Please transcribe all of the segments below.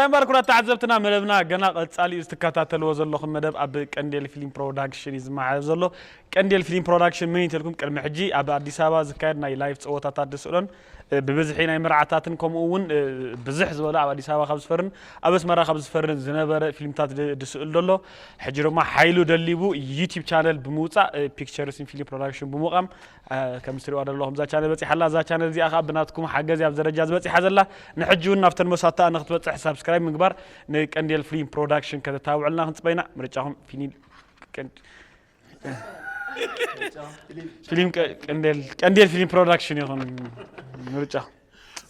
እምበር ኩራት ተዓዘብትና፣ መደብና ገና ቀጻሊ እዩ። ዝትከታተልዎ ዘለኹም መደብ ኣብ ቀንዴል ፊልም ፕሮዳክሽን እዩ ዝመሓላለፍ ዘሎ። ቀንዴል ፊልም ፕሮዳክሽን ምን እንተልኩም፣ ቅድሚ ሕጂ ኣብ ኣዲስ ኣበባ ዝካየድ ናይ ላይቭ ጸወታታት ዝስእሎን፣ እ፣ ብብዝሒ ናይ መርዓታትን ከምኡ እውን፣ እ፣ ብዝሕ ዝበለ ኣብ ኣዲስ ኣበባ ካብ ዝፈርን ኣብ ኣስመራ ካብ ዝፈርን ዝነበረ ፊልምታት ድ-፣ ዝስእል ዘሎ፣ ሕጂ ድማ ሓይሉ ደሊቡ ዩቲዩብ ቻነል ብምውጻእ፣ እ፣ ፒክቸርስን ፊልም ፕሮዳክሽን ብምቋም፣ እ፣ ከም እትሪእዋ ዘለኹም እዛ ቻነል በጺሓ ኣላ። እዛ ቻነል እዚኣ ከኣ ብናትኩም ሓገዝ እያ ኣብ ደረጃ ዝበጺሓ ዘላ። ንሕጂ እውን ናብተን መሳታ ንክትበጽሕ ሳብስክራይብ ምግባር፣ ንቀንዴል ፊልም ፕሮዳክሽን ከተታብዑልና ክንጽበይና። ምርጫኹም ፊኒ-፣ ቀን-፣ ፊልም ቀ-፣ ቀንዴል፣ ቀንዴል ፊልም ፕሮዳክሽን ይኹን ምርጫኹም።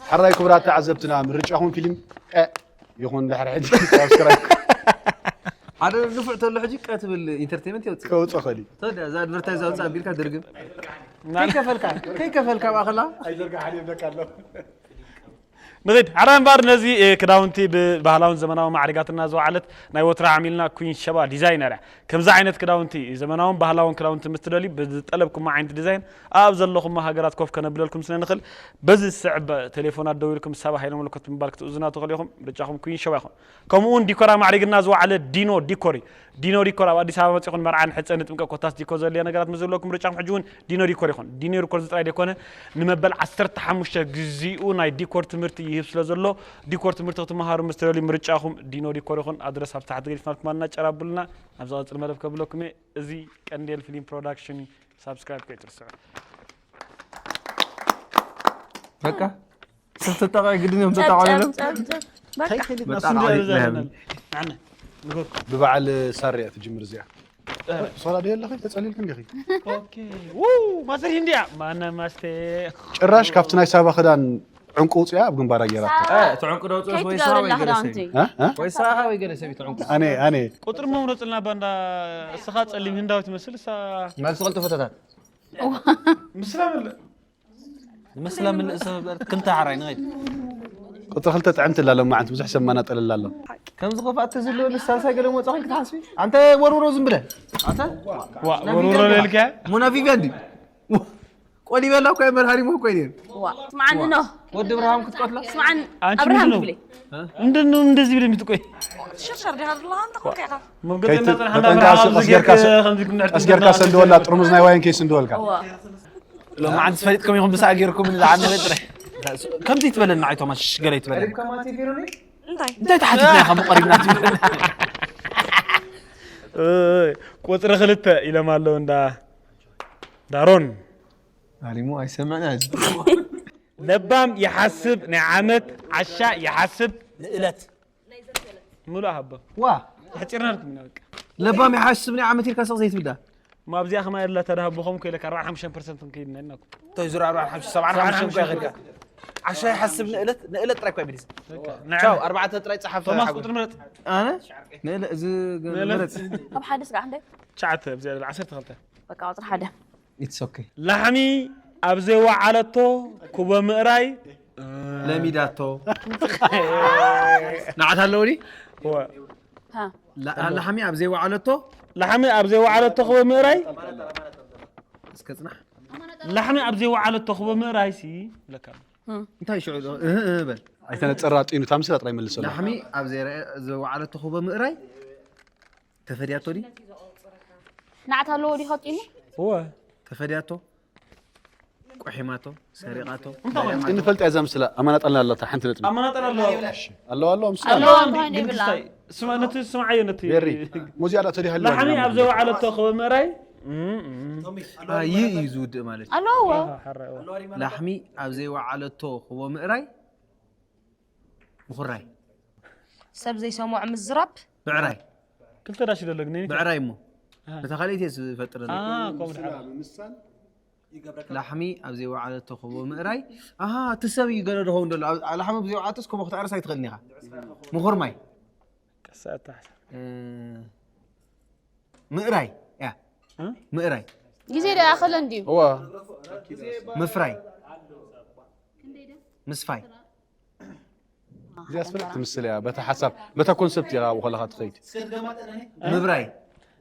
ሕራይ ክቡራት ተዓዘብትና፣ ምርጫኹም ፊልም ቀ ይኹን። ድሕሪ ሕጂ ሳብስክራይብ። ሓደ ንፉዕ ተሎ ሕጂ ቀ ትብል ኢንተርቴይንመንት የውፅእ። ከውፅእ ኸሊ። ተወዲኣ፣ እዛ ኣድቨርታይዝ ኣውፅኣ ኣቢልካ ድርግም። ና-፣ ከይከፈልካ፣ ከይከፈልካ ብኣኸላ። ኣይዘርጋሕን ይብለካ ኣሎ። ንኺድ። ሓደ እምበኣር ነዚ፣ እ፣ ክዳውንቲ ብባህላውን ዘመናውን ማዕሪጋትና ዝወዓለት ናይ ወትራ ዓሚልና ኩን ሸባ ዲዛይነር እያ። ከምዚ ዓይነት ክዳውንቲ፣ ዘመናውን ባህላውን ክዳውንቲ ምስ ትደልዩ፣ ብዝጠለብኩሞ ዓይነት ዲዛይን ኣብ ዘለኹሞ ሃገራት ኮፍ ከነብለልኩም ስለ ንኽእል፣ በዚ ዝስዕብ ቴሌፎናት ደዊልኩም ሳባ ሃይለ መለኮት ብምባል ክትእዝዙና ትኽእሉ ኢኹም። ምርጫኹም ኩን ሸባ ይኹን። ከምኡ እውን ዲኮር ኣማዕሪግና ዝወዓለ ዲኖ ዲኮር እዩ። ዲኖ ዲኮር ኣብ ኣዲስ ኣበባ መጺኹም መርዓን ሕጸን ንጥምቀት ኮታስ ዲኮር ዘድልያ ነገራት ምስ ዝብለኩም ምርጫኹም ሕጂ እውን ዲኖ ዲኮር ይኹን። ዲኖ ዲኮር ዝጥራይ ደይኮነ ንመበል ዓሰርተ ሓሙሽተ ግዜኡ ናይ ዲኮር ትምህርቲ ይህብ ስለ ዘሎ ዲኮር ትምህርቲ ክትመሃሩ ምስ ትደልዩ ምርጫኹም ዲኖ ዲኮር ይኹን። ኣድረስ ኣብ ታሕቲ ገዲፍናልኩም ኣልና ጨራብሉና። ኣብ ዝቐጽል መደብ ከብለኩም እየ። እዚ ቀንዴል ፊልም ፕሮዳክሽን እዩ። ሳብስክራይብ ከይትርስዑ። በቃ። ሰብ ተጣቃ ግድን እዮም ተጣቃ ጨብጨብ፣ ጨብጨብ። በቃ። እንታይ ከይድና በጣም ስንዲ ኣሪፍ ዘረዘረ ነው። ነን። ንዓና፣ ንጎርኩ። ብበዓል ሳርያ ትጅምር እዚኣ። እ። ሶላ ዶ የለኺ? ተጸሊልኪ እንዲኺ? ኦኬ። ው፣ ማስተር ሂንድያ። ማና ማስቴ። ጭራሽ ካብቲ ናይ ሳባ ክዳን ዕንቁ ውጽያ ኣብ ግንባራ ገይራቶ። እ፣ እቲ ዕንቁ ዶ ውጽእ ወይ ሳባ ወይ ገለ ሰብ? እ? እ? ወይ ሳባ ወይ ገለ ሰብ እቲ ዕንቁ። ኣነ፣ ኣነ። ቁጥሪ መምረጽልና ባንዳ፣ እስኻ ጸሊም ህንዳዊ ትመስል፣ እሳ መልሲ ክልተ ፎቶታት። ምስላ ምልእ። ንመስላ ምልእ ሰብ በል፣ ክልተ ሓራይ ንኸይድ። ቁጥሪ ክልተ ጥዕምቲ ኣላ ሎማዓንቲ፣ ብዙሕ ሰብ ማናጠለላ ኣሎ። ከም ዝኸፍኣ ተዝህልወኒ ሳልሳይ ገለ መጻ ኮይንኪ ትሓስቢ? ኣንተ ወርውሮ ዝም ብለ። ኣንተ? ዋ፣ ወርውሮ ለልከ? ሞና ቪቪያን ድዩ? ቆሊበላ እኮ እየ፣ መድሃኒሞ እኮ እየ ነይሩ። ዋ፣ ስምዓኒ ኖህ። ወዲ ብርሃም ክትቀትሎ? ስምዓኒ፣ ኣንቺ ኣብርሃም ምንድን ነው? ክፍሌ። ምንድን ነው እንደዚህ ብለህ የምትቆይ? ትሽርሸር ዲኻ ዘለኻ ኣንተ ኮንካ ኢኻ። መብገጽ ከይት-፣ እንዳጽናሕና በጠንካ ብርሃም ቀስ ጌርካ ኣብዚ ሰ-፣ ገ-፣ ከምዚ ክንዕቅብ ቀስ ጌርካ ከለና ሰንድወላ፣ ጥርሙዝ ናይ ዋይን ከይስንድወልካ። እዋ። ሎማዓንቲ ፈሊጥኩም ኢኹም ብሳዕ ጌርኩም ንዝዓነወ ጥራይ። ከምዚ ትበለና ዓይ ቶማስ፣ ሽሽ ገለ ይትበለና። እንታይ? እንታይ ተሓቲትና ኢኻ ምቐሪብና ትብለና? እ፣ ቁጽሪ ክልተ ኢሎም ኣለዉ እንዳ ዳሮን። ኣሪሙ ኣይሰምዕን ኣዚ። ለባም ይሓስብ ናይ ዓመት፣ ዓሻ ይሓስብ ንእለት። ምሉእ ሃቦ። ዋ። ኣሕጺርናልኩም ኢና በቃ። ለባም ይሓስብ ናይ ዓመት ኢልካ ስቕ ዘይትብዳ። እሞ ኣብዚኣ ከማይ ኣላ ተዳህቦ፣ ከምኡ ከይለካ ኣርባዓን ሓሙሽተን ፐርሰንት ክንከይድ ኢና ኢልናኩም። እንታይ ዙር ኣርባዓን ሓሙሽተን፣ ሰብዓን ሓሙሽተን እኮ ይኸድካ። ዓሻ ይሓስብ ንእለት፣ ንእለት ጥራይ እኮ ይመልስ። በቃ፣ ንዓና። ቻው፣ ኣርባዕተ ጥራይ ጸሓፍ ቶማስ ሓጎስ። ቁጥሪ ምረጽ። ኣነ? ንእለ-፣ እዚ ገ-፣ ንእለት። ምረጽ። ኣብ ሓደ ስጋዕ እንደ ትሽዓተ፣ ኣብዚ ዓሰርተ ክልተ። በቃ፣ ቁጽሪ ሓደ። It's okay። ላሕሚ ኣብ ዘይወዓለቶ ኩቦ ምእራይ። ለሚዳቶ። ንዓት ኣለውኒ? እወ። ሃ። ላ-፣ ላሕሚ ኣብ ዘይወዓለቶ? ላሕሚ ኣብ ዘይወዓለቶ ኩቦ ምእራይ? እስከ ጽናሕ። ላሕሚ ኣብ ዘይወዓለቶ ኩቦ ምእራይሲ ይብለካ ኣሎ። እም። እንታይ ሽዑ ዶ? እህ፣ እህ በል። ኣይተነጸራጢኑ፣ እታ ምስላ ጥራይ መልሰሉ። ላሕሚ ኣብ ዘይረ-፣ ዘይወዓለቶ ኩቦ ምእራይ? ተፈድያቶ ድዩ? ንዓት ኣለዎ ድዩ ከጢኑ? እወ። ተፈድያቶ? ቆሒማቶ? ሰሪቓቶ? እንታይ ቆሒማቶ? ንፈልጥ እያ እዛ ምስላ። ኣማናጣልና ኣላታ ሓንቲ ነጥቢ። ኣማናጣል ኣለዋ። እሺ። ኣለዋ፣ ኣለዋ ምስላ። ኣለዋ፣ ኣለዋ፣ ግን እንኳን ግን ይብላ። ክስታይ፣ ስማ-፣ ነቲ ስምዓዮ ነቲ ቤሪ፣ ሙዚያ ዳ ተዲሃልዋ ላሕሚ ኢና ኣብ ማለት። ዘይወዓለቶ ክበ ምእራይ? እም፣ እም። ኣይ፣ እዩ ዝውድእ ማለት እዩ። ኣለዎ። ኣሃ፣ ሓራይ፣ እወ። ላሕሚ ኣብ ዘይወዓለቶ ክቦ ምእራይ? ምኹራይ። ሰብ ዘይሰምዖ ምዝራብ? ብዕራይ። ክልተ ዳሽ ይደሎ ግን፣ ነይኒት። ብዕራይ እሞ። ኣሃ። ነታ ካልኣይቲ እየ ዝፈጥረለይ። ኣሃ፣ ከምኡ ድሓር። ላሕሚ ኣብ ዘይወዓለቶ ክቦ ምእራይ። ኣሃ፣ እቲ ሰብ እዩ ገለ ድኸውን ዘሎ። ኣብ-፣ ላሕሚ ኣብ ዘይወዓለቶስ ከምኡ ክትዕርስ ኣይትኽእልን ኢኻ። ምኹርማይ። ቀስ ኣታ። እ፣ ምእራይ፣ ያ። እ? ምእራይ። ግዜ ዶ ይኣኽል እንድዩ? እዋ። ምፍራይ። ምስፋይ። እዚኣ ስፍልጥ ትምስል እያ። በታ ሓሳብ፣ በታ ኮንሰፕት እያ ኣብኡ ከለኻ ትኸይድ። ምብራይ።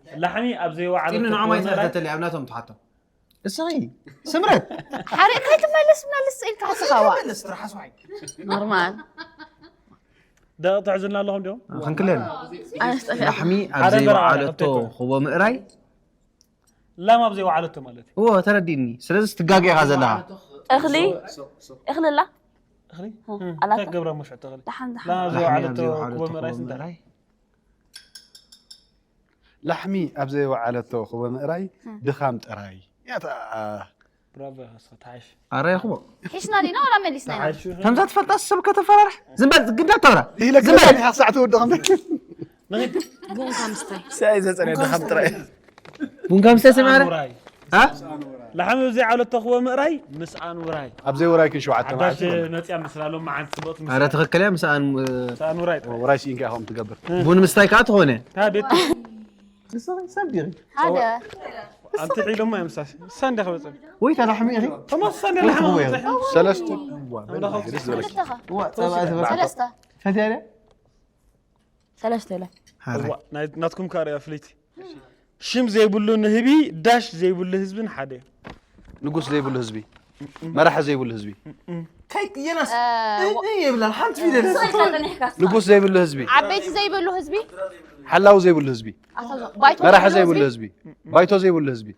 ላሕሚ ኣብ ዘይወዓለቶ ጢኑ ንዖም ክበ ምእራይ። ኣይትኸተተል እያ፣ ኣብ ናቶም ትሓቶ። እስኺ፣ ስምረት። ሓሪቕካ ኣይትመለስ፣ ምናልስ ኢልካ ሓስኻዋ። መለስ፣ ትርሓስ ዋይ። ኖርማል። ደቂ ትሕዝልና ኣለኹም ዲኹም? ክንክለን ኣነስጠፊ ላሕሚ ኣብ ዘይወዓለቶ ክቦ ምእራይ ላም ኣብ ዘይወዓለቶ ማለት እዩ። እዎ ተረዲእኒ። ስለዚ ትጋገ ኢኻ ዘለኻ። እኽሊ እኽሊ ኣላ እኽሊ ኣላታ። እንታይ ገብራ ሙሽ ዕጥቕሊ ደሓን ደሓን ላም ኣብ ላሕሚ ኣብ ዘይወዓለቶ ዘይወዓለቶ ክቦ ክቦ ምእራይ ስንታይ ምእራይ ላሕሚ ኣብ ዘይወዓለቶ ክቦ ምእራይ ድኻም ጥራይ። ያታ ብራቮ ያስኸ ተሓሽ ኣራይ ክቦ ሒሽና ዲና ዋላ መሊስና ኢና ተሓሽ ከምዛ ትፈልጣ ሰብ ከተፈራርሕ ዝም በል ግዳ ተውራ ኢለ ዝም በል ገዛኒ ሓሳዕ ትወድቕ ንኺድ ቡንካ ምስታይ ሰይ ዘጸረ ድኻም ጥራይ ቡንካ ምስተ ሰማረ ውራይ አ ላሕሚ ኣብ ዘይዓለቶ ክቦ ምእራይ ምስኣን ውራይ ኣብ ዘይወራይ ክን ሸውዓተ ሓዳሽ መዓልቲ መጽያ ምስላ ሎም መዓልቲ ጽቡቕቲ ኣረ ትኽክል እያ ምስኣን ምስኣን ውራይ ጥራይ ወራይ ሲኢንካ ኢኹም ትገብር ቡን ምስታይ ከዓ ትኾነ ታ ቤት ሰንዲሪ ሓደ ኣንቲ ሒሎሞ እዮም ሳሽ ሳንዲ ክበጽ ወይ ተላሕሚ ኢኺ ተመሳሳሊ ወይ ላሕሚ ትኽወ ሳሽ ሰለስቱ ክልተኻ ዋ ፀባ ትበልዓ ሰለስተ ፈትያ ድያ ሰለስተ ኢለ ሓራይ ናትኩም ካርያ ፍልይቲ ሽም ዘይብሉ ንህቢ ዳሽ ዘይብሉ ህዝብን ሓደ እዩ ንጉስ ዘይብሉ ህዝቢ መራሒ ዘይብሉ ህዝቢ ከይቅየናስ ይብላል ሓንቲ ፊደል ንጉስ ዘይብሉ ህዝቢ ዓበይቲ ዘይብሉ ህዝቢ ሓላዊ ዘይብሉ ህዝቢ ባይቶ መራሒ ዘይብሉ ዘይብሉ ህዝቢ ባይቶ ዘይብሉ ህዝቢ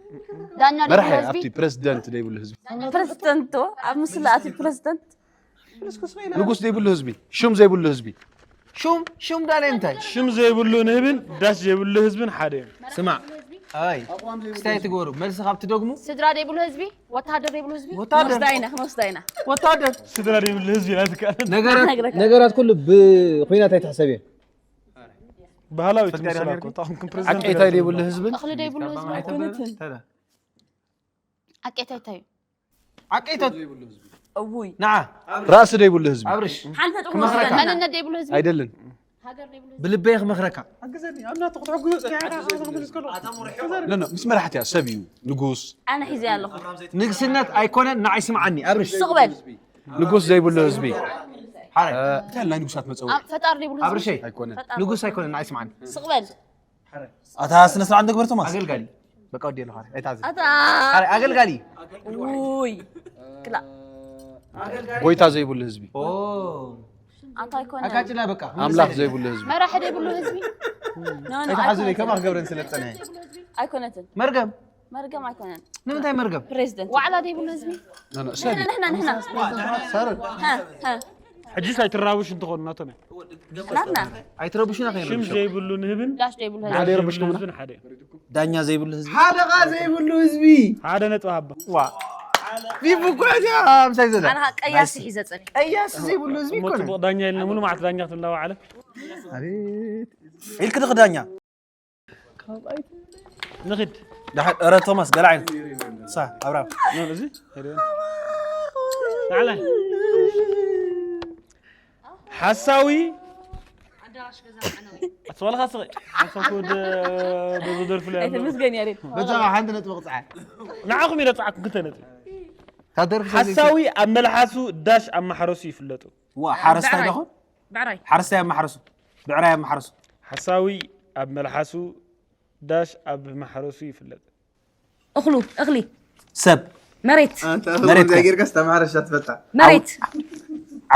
ዳኛ መራሒ ዘይብሉ ህዝቢ ኣብቲ ፕሬዚደንት ዘይብሉ ህዝቢ ፕሬዚደንት ኣብ ምስላ ኣቲ ፕሬዚደንት ንጉስ ዘይብሉ ህዝቢ ሽም ዘይብሉ ህዝቢ ሹም ሹም ዳለ እንታይ ሽም ዘይብሉ ንህብን ዳሽ ዘይብሉ ህዝብን ሓደ እዩ ስማዕ ኣይ ክስታይ ትግበሩ መልሲ ካብ ትደግሙ ስድራ ዘይብሉ ህዝቢ ወተሃደር ዘይብሉ ህዝቢ ወታደር ወስዳ ኢና ክንወስዳ ኢና ወታደር ስድራ ዘይብሉ ህዝቢ ኢና ዝከኣል ነገራት ነገራት ኩሉ ብኩናት ኣይትሕሰብ እየ ባህላዊ ፈቃሪ ትምስላ ኣሜሪካ? እኮ ታኹም ዓቀይታይ ፕሬዚደንት ዘይብሉ ህዝብን እኽሊ ዘይብሉ ህዝቢ ኣይኮነትን ዓቀይታይ እንታይ እዩ ዓቀይታት እውይ ንዓ ራእሲ ዘይብሉ ህዝቢ ኣብርሽ ሓንቲ ነጥቢ ክመኽረካ። ወስዳ ኢና መንነት ዘይብሉ ህዝቢ ኣይደልን ሃገር ዘይብሉ ህዝቢ ብልበይ ክመኽረካ ኖ፣ ኖ፣ ምስ መራሕቲ እያ ሰብ እዩ ንጉስ ኣነ ሒዘ ኣለኹ ንግስነት ኣይኮነን ንዓይ ስምዓኒ ኣብርሽ ስቕ በል ንጉስ ዘይብሉ ህዝቢ ሓራይ እንታይ ናይ ንጉሳት መፀውዒ ኣብ ፈጣሪ ዘይብሉ ህዝቢ ኣብርሸይ ኣይኮነን ንጉስ ኣይኮነን ንዓይ ስምዓኒ ስቕ በል ኣታ ስነ ስርዓት ንግበር ቶማስ ኣገልጋሊ በቃ ወዲ ኣለኻ ኣይታዘ ኣታ ሓራይ ኣገልጋሊ ውይ ክላ ጎይታ ዘይብሉ ህዝቢ ኣታ ኣይኮነ ኣጋጭላ በቃ ኣምላኽ ዘይብሉ ህዝቢ መራሒ ዘይብሉ ህዝቢ ኖ ኖ ኣይትሓዙ ኣይኮነትን። ከማኽ ገብረን ስለ ዝፀንሐ ኣይኮነትን መርገም መርገም ኣይኮነን ንምንታይ መርገም ፕሬዚደንት ዋዕላ ዘይብሉ ህዝቢ ኖ፣ ኖ፣ ሰብ እዩ ንሕና ንሕና ሳሮን ሃ፣ ሃ። ሕጂስ ኣይትራብሽ እንትኾኑ ናቶም እዮም ናትና ኣይትረብሹና ሽም ከይረብሹ ዘይብሉ ንህብን ዳሽ ዘይብሉ ህዝቢ ሓደ ይረብሽኩምና ህዝብን ሓደ እዩ ዳኛ ዘይብሉ ህዝቢ ሓደኻ ዘይብሉ ህዝቢ ሓደ ነጥቢ ሃባ ዋ ቢቡ እኮ እዚኣ ምሳይ ዘላ ኣነ ኸዓ ቀያሲ ሒዘ ፀኒ ቀያስ ዘይብሉ ህዝቢ እሞ ይኮነ ጽቡቕ ዳኛ የለን ሙሉ መዓልቲ ዳኛ ክትብላ ዋዕለ ኣቤት ኢልክ ድኽ ዳኛ ንኽድ ዳሓ ረ ቶማስ ገለ ዓይነት ሳ ኣብራም እዚ ናዕላ ሓሳዊ ኣትበልኻ ስቕ ሓሳብ ክወደ በዚ ደርፊ ላይ ኣይተመስገን ያሬድ በዛ ሓንቲ ነጥቢ ቅፅዓ ንዓኹም ኢለ ብፅዓኩም ክልተ ነጥቢ ታደርፊ ሓሳዊ ኣብ መልሓሱ ዳሽ ኣብ ማሕረሱ ይፍለጡ ዋ ሓረስታይ ዶኹም ብዕራይ ሓረስታይ ኣብ ማሕረሱ ብዕራይ ኣብ ማሕረሱ ሓሳዊ ኣብ መልሓሱ ዳሽ ኣብ ማሕረሱ ይፍለጥ እኽሉ እኽሊ ሰብ መሬት መሬት ከ? ጌርካ ዝተማረሻ ትፈታ መሬት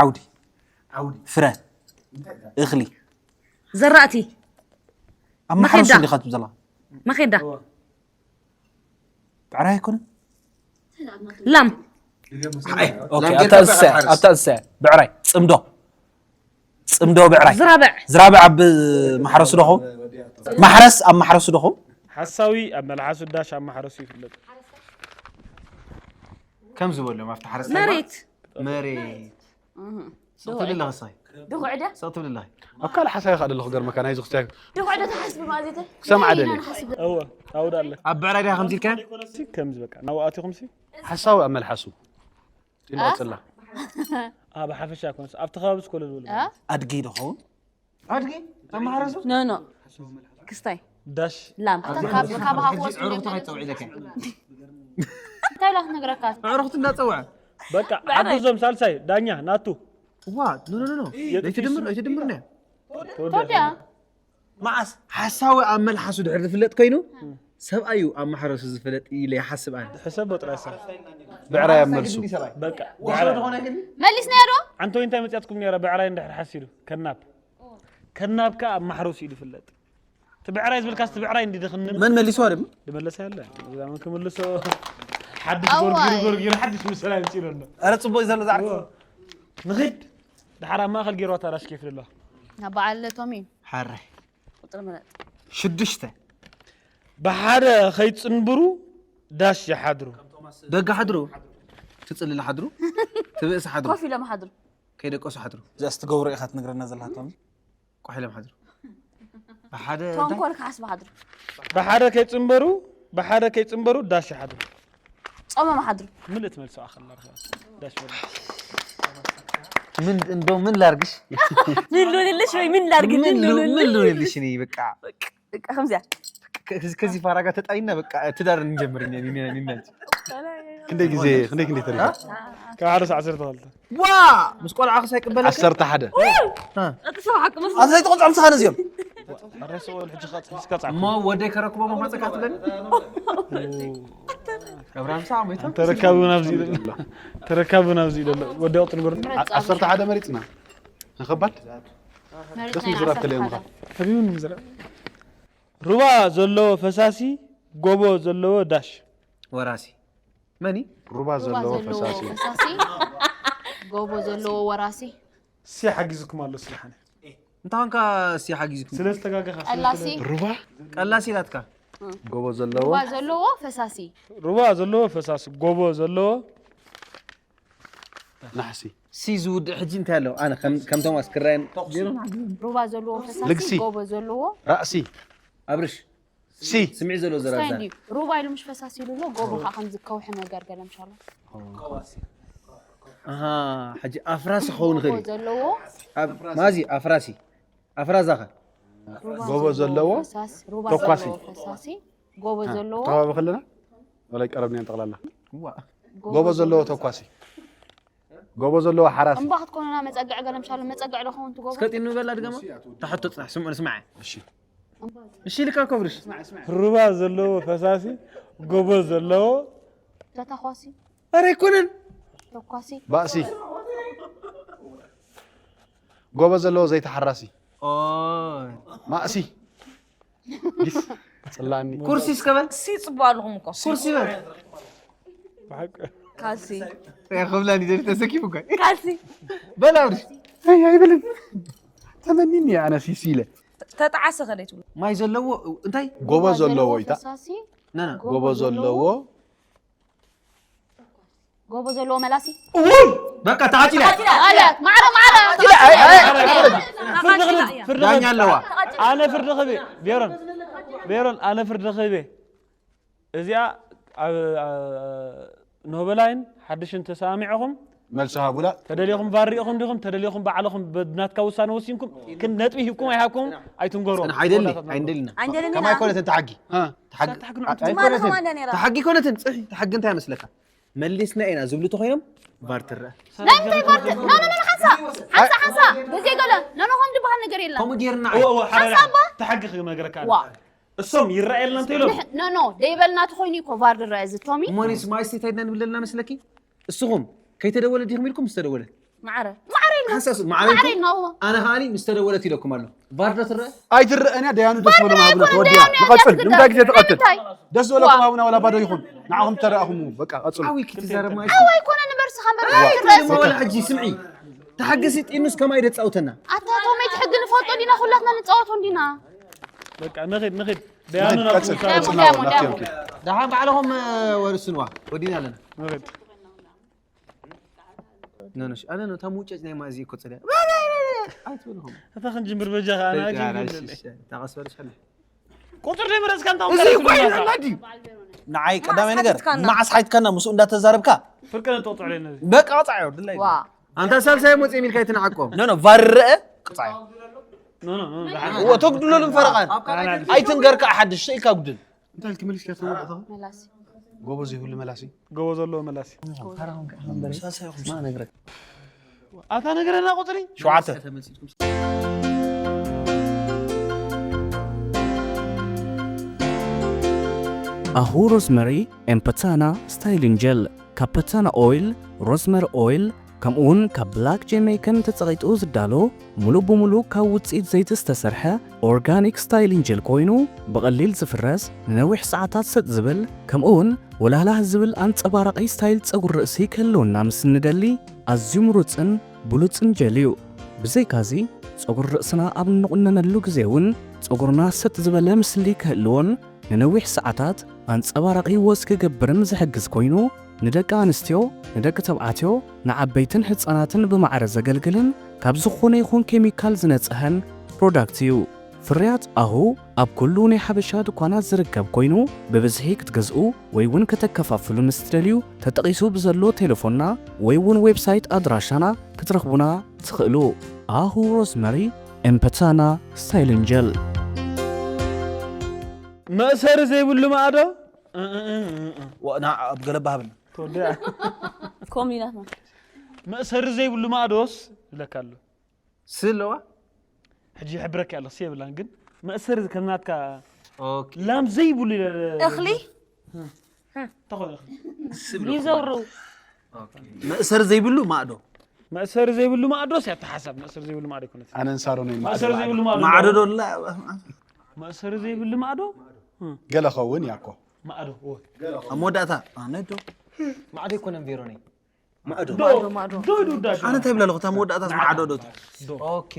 ዓውዲ ፍረ እኽሊ ዘራእቲ ኣብ ማሕረሱ መኼዳ። እንዲኻ ትብል ዘለኻ መኼዳ ብዕራይ ኣይኮነን ላም ኦኬ፣ ኣብታ እንስሳ እያ፣ ኣብታ እንስሳ እያ። ብዕራይ ጽምዶ ጽምዶ ብዕራይ ዝራብዕ ዝራብዕ ኣብ ማሕረሱ ዶኹም ማሕረስ ኣብ ማሕረሱ ዶኹም ሓሳዊ ኣብ መልሓሱ ዳሽ ኣብ ማሕረሱ ይፍለጥ ከም ዝበሎም ኣብቲ ሓረስታይ መሬት መሬት ሰው ትብል ኣለኻ ሳይ ድኹዕ ድያ ሰው ትብል ኣለኻ ኣብ ካልእ ሓሳብ ኢኻ ደለኹ ገርመካ ናይዚ ክስታይ ድኹዕ ዶ ትሓስብ ማእዜተ ክሰምዓ ደሊ እወ ኣውዳ ኣለ ኣብ ብዕራይ ዲኻ ከምዚ ኢልካ ከምዚ በቃ ናብ ኣቲኹም ሲ ሓሳዊ ኣብ መልሓሱ ኢልዋ ጽላ ኣብ ሓፈሻ ኮንስ ኣብቲ ከባቢ ስኮለ ዝበሉ ኣድጊ ዶኸውን ኣድጊ ኣብ ማሕረሱ ኖ ኖ ክስታይ ዳሽ ላም ካብ ካብ ሃፍወስ ዕሩኽቲ ከይትፀውዒ ኢለካ እንታይ ኢላ ክትነግረካ ዕሩኽቲ እንዳፀውዐ በቃ ሓግዞም ሳልሳይ ዳኛ ናቱ ዋ ኖ ኖ ኖ ኣይትድምር ኣይትድምር ነ ተወዲያ መዓስ ሓሳዊ ኣብ መልሓሱ ድሕር ዝፍለጥ ኮይኑ ሰብኣዩ ኣብ ማሕረሱ ዝፍለጥ ኢለ ይሓስብ ኣነ ሕሰብ በጥራሳ ብዕራይ ኣብ መልሱ በቃ መሊስናዮ ዶ ኣንተ እንታይ መፅያትኩም ነረ ብዕራይ እንድሕር ሓሲዱ ከናብ ከናብ ከኣ ኣብ ማሕረሱ እዩ ዝፍለጥ። እቲ ብዕራይ ዝብልካስ እቲ ብዕራይ እንዲ ድኽንን መን መሊስዋ ደሞ? ድመለሰ ያለ እዛ መን ክምልሶ ሓድሽ ጎርጊሩ ጎርጊሩ ሓድሽ ምሰላ ይምፅእ ኣሎ። ኧረ ጽቡቕ እዩ ዘሎ ዛዕባ። ንኺድ ድሓር ኣብ ማእኸል ገይርዋ ታራሽ ኬፍ ደሎ ናብ በዓል ቶሚ ሓራይ ቁፅሪ ምረጥ። ሽዱሽተ ብሓደ ከይፅንብሩ ዳሽ ይሓድሩ። ደጋ ሓድሩ ትጽልል ሓድሩ ትብእስ ሓድሩ ኮፍ ኢሎም ሓድሩ ከይደቀሱ ሓድሩ እዚኣስ ትገብሮ ኢኻ ትነግረና ዘለካ ቶሚ። ቆሒሎም ሓድሩ ብሓደ ተንኮል ክሓስቡ ሓድሩ ብሓደ ከይፅንበሩ ብሓደ ከይፅንበሩ ዳሽ ይሓድሩ። ጾሞም ሓድሩ ምልእት መልሶ ኣኸላ ዳሽ በሉ። ምን እንደው ምን ላርግሽ ምን ልልሽ ወይ ምን ላርግ ምን ሉ- ምን ልልሽ እኔ በቃ በቃ ከምዚያ ከ- ከዚህ ፋራ ጋር ተጣይና በቃ ትዳር እንጀምር እኛ እኔ እኔ እኔ ክንደይ ግዜ ክንደይ ክንደይ ተሪፈ ካብ ሓደ ሰዓት ዓሰርተ ክልተ ዋ ምስ ቆልዓ ክሳይ ቅበለካ ዓሰርተ ሓደ እቲ ሰው ሓቂ መስሎ ኣብ ዘይትቆጽዖም ስኻ ነዚኦም ረስኦ ሕጂ ኸጽ- እስከ ጻፍ እሞ ወደይ ከረክቦ መፋፀካ ትብለኒ ኣብርሃም ሰዓ ሞይቱ ተረካቡ ናብዚ ይደሎ ተረካቡ ናብዚ ይደሎ ወዲ ቅጥል ጎር ዓሰርተ ሓደ መሪፅና ንኸባድ ደስ ዝራብ ተለዮም ኻ ኣቢውን ዝረ ሩባ ዘለዎ ፈሳሲ ጎቦ ዘለዎ ዳሽ ወራሲ መኒ ሩባ ዘለዎ ፈሳሲ ፈሳሲ ጎቦ ዘለዎ ወራሲ ሲ ሓጊዝኩም ኣሎ ስልሓነ እንታይ ኾንካ እስቲ ሓጊዝኩም ስለ ዝተጋገኻ ቀላሲ ሩባ ቀላሲ ኢላትካ ጎቦ ዘለዎ ሩባ ዘለዎ ፈሳሲ ሩባ ዘለዎ ፈሳሲ ጎቦ ዘለዎ ናሕሲ ሲ ዝውድእ ሕጂ እንታይ ኣለዎ ኣነ ከም- ከም ቶማስ ክራየን ሩባ ዘለዎ ፈሳሲ ልግሲ። ጎቦ ዘለዎ ራእሲ ኣብርሽ ሲ ስምዒ ዘለዎ እንታይ ዘራዛ እንድዩ ሩባ ኢሉ ምሽ ፈሳሲ ኢሉ ኣሎ ጎቦ ከዓ ከምዚ ከውሒ ነገር ገለ ምሻሎ ኣሃ ሕጂ ኣፍራሲ ክኸውን ጎቦ ይኽእል እዩ ዘለዎ ኣብ- ማዚ ኣፍራሲ ኣፍራዛኸ ሩባ ጎቦ ዘለዎ ፈሳሲ ሩባ ተኳሲ። ዘለዎ ፈሳሲ ጎቦ ዘለዎ ተኸባቢ ከለና ወላይ ቀረብና ጠቕላላ ዋ ጎቦ ዘለዎ ተኳሲ ጎቦ ዘለዎ ሓራሲ እምባ ክትኮኑና መፀግዕ ገለ ምሻሎ መፀግዕ ዶ ኸውን ትጎቦ እስከ ጢኑ በላ ድገማ ታሕቶ ፅናሕ ስምዑ ንስማዐ እሺ እሺ ልካ ኮብርሽ ሩባ ዘለዎ ፈሳሲ ጎቦ ዘለዎ ተታኳሲ ኧረ ኣይኮነን ተኳሲ ባእሲ ጎቦ ዘለዎ ዘይተሓራሲ ኦይ ማእሲ ጊስ ጽላኒ ኩርሲ እስከበል ሲ ጽቡቅ ኣለኹም እኮ ኩርሲ በል ካልሲ ክብላ ኒደሪ ተሰኪፉ እኮ ካልሲ በል ኣብርሽ ኣይ ኣይብልን ተመኒኒ ኣነ ሲሲ ኢለ ተጣዓሰ ከደይ ትብሉ ማይ ዘለዎ እንታይ ጎቦ ዘለዎ ኢታ ፈሳሲ ናና ጎቦ ዘለዎ ጎቦ ዘለዎ መላሲ በቃ ተዓፂላ ኣለ ማዕረ ማዕረ ዳኛ ኣለዋ ኣነ ፍርዲ ክህብ ቤሮን ቤሮን ኣነ ፍርዲ ክህብ እዚኣ ኣብ ኖበላይን ሓድሽን ተሰማሚዕኹም መልሲ ሃቡላ ተደሊኹም ቫር ሪኢኹም ዲኹም ተደሊኹም ባዕልኹም ብናትካ ውሳነ ወሲንኩም ግን ነጥቢ ሂብኩም ኣይሃብኩም ኣይትንገሩ ኣይደሊ ኣይንደልና ኣይንደልና ከማይ ኮነት ተሓጊ ሃ ተሓጊ ኮነትን ፅሒ ተሓጊ እንታይ መስለካ መሊስና ኢና ዝብሉ ተኮይኖም ቫር ትረአ ናይ ምንታይ ፓርቲ ኖ ኖ ኖ ሓንሳ ሓንሳ ሓንሳ ግዜ ገለ ኖ ኖ ከም ዝበሃል ነገር የለን ከምኡ ጌርና ሓንሳ እባ ተሓጊ ክነግረካ ዋ እሶም ይረኣየልና እንተ ኢሎም ኖ ኖ ደይበልና ተኮይኑ እኮ ቫር ድረአ እዚ ቶሚ እሞኒስ ማይስቴት ኣይድና ንብለልና መስለኪ እስኹም ከይተደወለ ዲኹም ኢልኩም ምስ ተደወለ ማዕረ ማዕረ ኢልና ሓሳስ ማዕረ ማዕረ ኢልኩም ኢልና እዎ ኣነ ከኣሊ ምስ ተደወለት ኢለኩም ኣሎ ቫር ዶ ትረአ ኣይትረአን እያ ደያኑ ደስ በሎም ሃብና ተወዲያ ንቐፅል ንምንታይ ግዜ ትቐትል ደስ ዝበለኩም ሃብና ወላ ባዶ ይኹን ንዓኹም ተረኣኹም በቃ ቀፅሉ ዓዊ ክትዛረብ ማይ ኣዎ ኣይኮነ ንበርስኻ እምበር ትረአ ወላ ሕጂ ስምዒ ተሓገሲ ጢኑስ ከማይ ደፃውተና ኣታ ቶመይ ትሕጊ ንፈልጦ ዲና ኩላትና ንፃወቶ እንዲና በቃ ንኺድ ንኺድ ደያኑ ናብ ቀፅል ምሳሌ ቀፅል ዳሞ፣ ናበል ዳሞ። ኦኬ ደሓን ባዕልኹም ወርስንዋ ወዲና ኣለና ንኺድ ነነሽ ኣነ ነው ታሙጨጭ ናይ ማዚ እኮ ጽዳ ኣይትበልኹም እታ ክንጅምር በጃኻ ኣነ ኣጅንጅ ታቀስበልሽ ቁፅር ዘይመረፅካ እንታይ እዚ እንታይ እኮ ትብለና? ይላል ድዩ ንዓይ ቀዳማይ ነገር ሓቲትካና። መዓስ ሓቲትካና ምስኡ እንዳተዛረብካ ፍርቂ ነጥቕጥዕ ነዚ በቃ ወፃዮ ድላይ ኣንታ ሳልሳይ ሞጽ የሚል ካይትንዓቆም ኖ ኖ ቫርአ ቅፃዮ ኖ ኖ ኖ ዝሓ- እዎ ተጉድለሉም ፈረቓን ኣይትንገርካ ሓድሽ ኢልካ ጉድል እንታይ ኢልክ መሊስካ ተመጣጣ መላሲ ጎበዝ ይሁሉ መላሲ ጎቦ ዘለዎ መላሲ ሳልሳይ ኹስማ ነግረክ ኣታ ነገረና ቁፅሪ ሸውዓተ ኣሁ ሮዝመሪ ኤም ፐታና ስታይሊንግ ጀል ካብ ፐታና ኦይል ሮዝመሪ ኦይል ከምኡውን ካብ ብላክ ጄሜይከን ተጸቒጡ ዝዳሎ፣ ሙሉእ ብሙሉእ ካብ ውጽኢት ዘይቲ ዝተሰርሐ ኦርጋኒክ ስታይሊንግ ጀል ኮይኑ፣ ብቐሊል ዝፍረስ፣ ንነዊሕ ሰዓታት ሰጥ ዝብል፣ ከምኡውን ወላህላህ ዝብል ኣንጸባራቒ ስታይል ጸጉሪ ርእሲ ክህልወና ምስ እንደሊ፣ ኣዝዩ ምሩጽን ብሉጽን ጀል እዩ። ብዘይካዚ፣ ጸጉሪ ርእስና ኣብ እንቑነነሉ ግዜ እውን ጸጉርና ሰጥ ዝበለ ምስሊ ክህልዎን ንነዊሕ ሰዓታት ኣንጸባራቒ ወዝ ክገብርን ዝሕግዝ ኮይኑ፣ ንደቂ ኣንስትዮ፣ ንደቂ ተባዕትዮ፣ ንዓበይትን ህጻናትን ብማዕረ ዘገልግልን ካብ ዝኾነ ይኹን ኬሚካል ዝነጽሀን ፕሮዳክት እዩ። ፍርያት ኣሁ ኣብ ኩሉ ናይ ሓበሻ ድኳናት ዝርከብ ኮይኑ፣ ብብዝሒ ክትገዝኡ ወይ እውን ከተከፋፍሉ ምስ ትደልዩ፣ ተጠቒሱ ብዘሎ ቴሌፎንና ወይ እውን ዌብሳይት ኣድራሻና ክትረኽቡና ትኽእሉ። ኣሁ ሮዝመሪ ኤምፐታና ስታይሊንግ ጀል። መእሰሪ ዘይብሉ ማዕዶ እ፣ እ፣ እ፣ እ፣ እ። ዋ፣ ና ኣብ ገለባ ሃብና። ተወዲኣ። ኮም ኢላትና። መእሰሪ ዘይብሉ ማዕዶስ ይብለካ ኣሎ። ስለዋ ሕጂ ይሕብረካ ኣሎ ሲ የብላን፣ ግን መእሰሪ ከም ናትካ ኦኬ ላም ዘይብሉ ኢለ እኽሊ ተኾነ እኽሊ። ይዘሩ መእሰር ዘይብሉ ማዕዶ መእሰሪ ዘይብሉ ማዕዶስ ያተሓሳብ መእሰሪ ዘይብሉ ማዕዶ ይኮነት። ኣነ እንሳሮ ነይ መእሰሪ ዘይብሉ ማዕዶ ማዕዶ ዶላ መእሰሪ ዘይብሉ ማዕዶ ገለ ኸውን ያኮ ማዕዶ ኦ። ኣብ መወዳእታ ኣነ ዶ ማዕዶ ይኮነን ቬሮነይ ማዕዶ ዶ ማዕዶ። ዶ ይውዳድ ኣነ እንታይ ብላ ኣለኹ እታ መወዳእታ ማዕዶ ዶ ዶ ኦኬ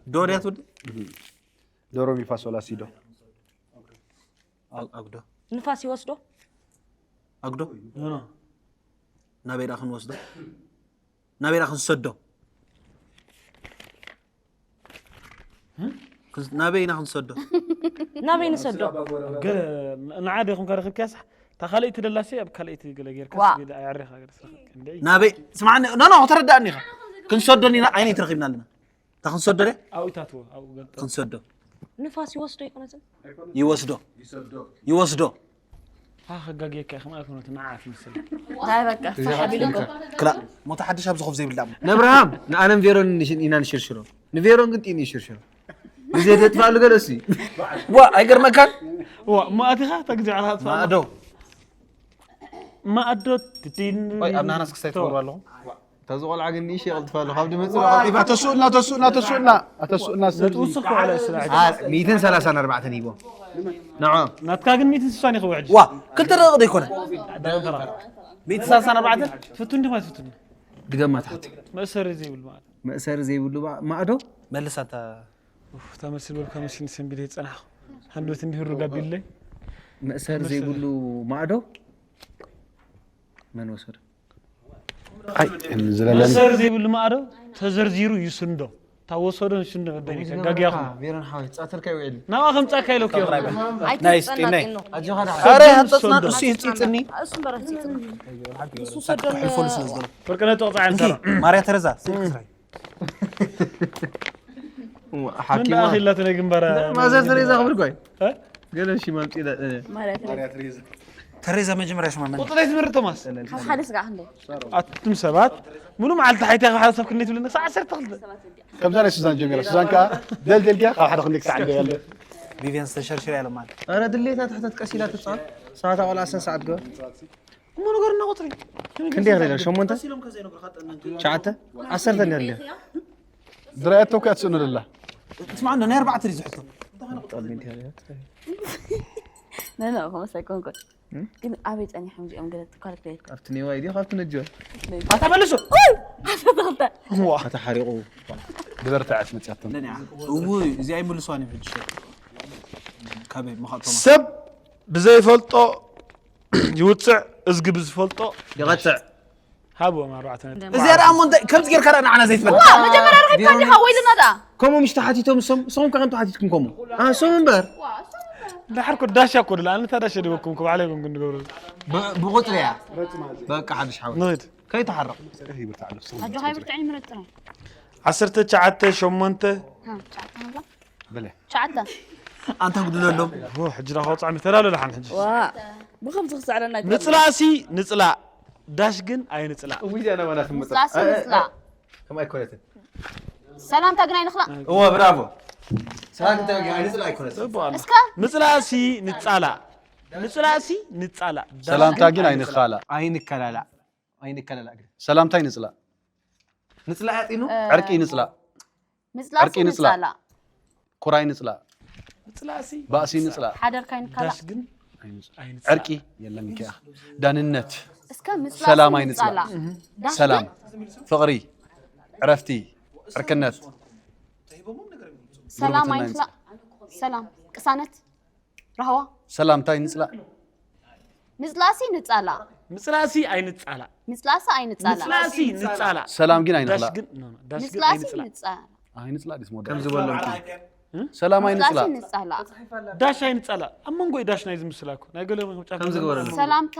ዶ ድያ ትውድ ዶሮ ሚፋሶላ ሲዶ ኣብ- ኣብ ዶ ንፋስ ይወስዶ ኣግዶ ኖ ኖ ናበይ ዳ ክንወስዶ ናበይ ዳ ክንሰዶ ክንስ- ናበይ ኢና ክንሰዶ ናበይ ንሰዶ ገለ ንዓደ ይኹን ካደ ክብኪያስ እታ ካልኣይቲ ደላሲ ኣብ ካልኣይቲ ገለ ጌርካ ዋ። ስቢል ኣያሪኻ ገለ ስራኸ እንደ ናበይ ስማዕኒ ኖ ኖ ተረዳእኒ ኢኻ ክንሰዶ ኒና ዓይነይ ትረኺብና ኣለና እታ ክንሰዶ ደ ኣብኡ ታትዎ ኣብኡ ገልጠ ክንሰዶ ንፋስ ይወስዶ ይኮነትን ይወስዶ ይወስዶ ሃ ከጋግየካ ኢኻ ማለት ነው ንዓ ትመስል ናይ በቃ ሓቢልኩም ክላ ሞታ ሓድሽ ኣብዚ ኮፍ ዘይብላ ነብርሃም ንኣነን ቬሮን ንሽ- ኢና ንሽርሽሮ ንቬሮን ግን ጢን ይሽርሽሮ ግዜ ደጥፋሉ ገለ እሱ ዋ ኣይገርመካን ዋ ማእቲኻ እታ ግዜ ዕላ ትፋ ማዕዶ ማእዶ ትዲን ወይ ኣብ ናናስ ክስታይ ትገብሩ ኣለኹም ተዚ ቆልዓ ግን ንእሽ የቕልጥፋ ኣሎ ካብ ድመፅ ተስኡልና ተስኡልና ተስኡልና ተስኡልና ነጥቡ ስኽ ኮዓለ ስራ ሚትን ሰላሳን ኣርባዕተን ሂቦም ንዖም ናትካ ግን ሚትን ስሳን ይኸው ሕጂ ዋ ክልተ ደቂቕ ዶ ይኮነ ሚእቲ ሰላሳን ኣርባዕተን ትፍቱን ዲኻ ትፍቱን ድገማ ታሕቲ መእሰሪ ዘይብሉ ማለት መእሰሪ ዘይብሉ ባ- ማዕዶ መልሳታ ተመስል በልካ መሲን ሰንቢደ ይጸናሕ ሃንዶት እንዲህሩ ጋቢለይ መእሰሪ ዘይብሉ ማዕዶ መን ወሰዶ ኣይ ዝለለኒ መእሰሪ ዘይብሉ ማዕዶ ተዘርዚሩ ይስንዶ ታወሰዶ ንስንዶ በበይነ ከጋግያኹም ቬሮን ሓወይ ጻተልካ ይውዕል ናብኣ ከምጻካ ኢለኩ ናይስ ጢነይ ኣጆኻ ዳ ኧረ ሃንጠፅና እሱ ይህፂፅኒ እሱ በረት ይጽም ሕልፎሉ ስለ ዝገለ ፍርቅነ ተቕጻዕ እንኪ እንሰራ ማርያ ተረዛ ስልክ ስራይ ምን ደኣ ኢላትነ ግንባራ ማዘር ተሬዛ ክብል ኮይ እ? ገለ ሺ ማምፂ ማለት ተሬዛ መጀመርያ ሽማ መን ቁጥረይ ትምህርቲ ቶማስ ካብ ሓደ ስጋዕ ክንደይ ኣቱም ሰባት ሙሉ መዓልቲ ሓይታ ካብ ሓደ ሰብ ክንደይ ትብለኒ ክሳዕ ዓሰርተ ክልተ ከምዛ ናይ ሱዛን ጀሚራ ሱዛን ከዓ ደልደል ድያ ካብ ሓደ ክንደይ ክሳዕ እንደ ያለ ቪቪያን ዝተሸርሽር ያለ ማለት ኧረ ድሌታ ትሕተት ቀሲላ ትፃል ሰዓት ኣቆልዓ ሰን ሰዓት ገበር እሞ ነገርና ቁፅሪ ክንደይ ክደለ ሸሞንተ ሸዓተ ዓሰርተ እንደ ድልያ ዝረኣየቶ እኮ እያ ትስእኖ ደላ ትስማዕ እንዶ ናይ ኣርባዕተ ድዩ ዝሕቶ ነነ ከመስ ኣይኮንኩን ግን ኣበይ ጸኒሖም እዚኦም ገለ ትኳልክ ደይልካ ካብቲ ኔዋይ ድዩ ካብቲ ነጆ ኣታ መልሱ ተኽልተ ኣታ ሓሪቑ ብበርትዐት መፅያቶም እው እዚ ኣይምልስዋን እዮም ሕጂ ካበይ መኻእቶም ሰብ ብዘይፈልጦ ይውፅዕ እዝጊ ብዝፈልጦ ይቐፅዕ ሃብዎም ኣርባዕተ ነጥቢ እዚኣ ደኣ እሞ እንታይ ከምዚ ጌርካ ደኣ ንዓና ዘይትፈልጥ መጀመርያ ርክብካ እንዲኻ ወይልና ደኣ ከምኡ ምሽ ተሓቲቶም እሶም እሶም ከ ከም ተሓቲትኩም ከምኡ ኣሶም እምበር ድሓር ኮ ዳሻ ኮ ድላ ኣንታ ዳሻ ድበኩም ኮ ባዕላይ ኮንኩ ንገብሩ ብ- ብቁፅሪ እያ በቃ ሓድሽ ሓወ ንድ ከይተሓረቕ ኣጆ ሃይብርትዕን ምረጥ ነው ዓሰርተ ትሽዓተ ሸሞንተ ሸዓተ ኣንታ ጉድለሎም ኦ፣ ሕጂ ዳ ከውፅዓ ምተላሉ ደሓን ሕጂ ዋ ብከምዚ ክስዕረና ንፅላእሲ ንፅላእ ዳሽ ግን ኣይንፅላእ እውይ እዚኣ ናባና ትመፅእ ንፅላእሲ ንፅላእ ከም ኣይኮነትን ሰላምታ ግን ኣይንኽላእ እወ ብራቮ ሰላም እንታይ ወጊ ኣይንፅላ ኣይኮነትን እስከ ንፅላእሲ ንፃላእ ንፅላእሲ ንፃላእ ዳሽ ሰላምታ ግን ኣይንኻላ ኣይንከላላ ኣይንከለላ እግሪ። ሰላምታይ ንጽላእ። ንጽላእ ያጢኑ? ዕርቂ ንጽላእ። ምጽላሲ ዕርቂ ንጽላእ። ንጻላ። ኩራይ ንጽላእ። ምጽላእሲ ባእሲ ንጽላእ። ሓደርካ ይንካላ። ዳሽ ግን ኣይንጽላእ። ዕርቂ የለን ኪያ። ዳንነት። እስከ ምጽላሲ ሰላም ንጻላ። ኣይንጽላእ። ዳሽ ሰላም። ግን ፍቕሪ። ዕረፍቲ። ዕርክነት። ሰላም ጉርብትና ኣይንጽላእ። ሰላም ቅሳነት ራህዋ ሰላምታይ ንጽላእ። ምጽላሲ ንጻላ። ምጽላእሲ ኣይንጻላእ። ምጽላሲ ኣይንጻላ። ምጽላእሲ ንጻላእ። ሰላም ግን ዳሽ ኣይንጽላእ። ግን no, no, ዳሽ ግን ምጽላሲ ኣይንጽላእ። ንጻላ። ኣይንጽላእ ዲስ ሞዳ። ከምዚ በሎም ሰላም ምጽላሲ ኣይንጽላእ። ንጻላ። ዳሽ ኣይንጻላእ። ኣብ መንጎ ዳሽ ናይ ዝምስላኩ ናይ ገለ ጫፍ ከምዚ ግበረሉ። ሰላምታ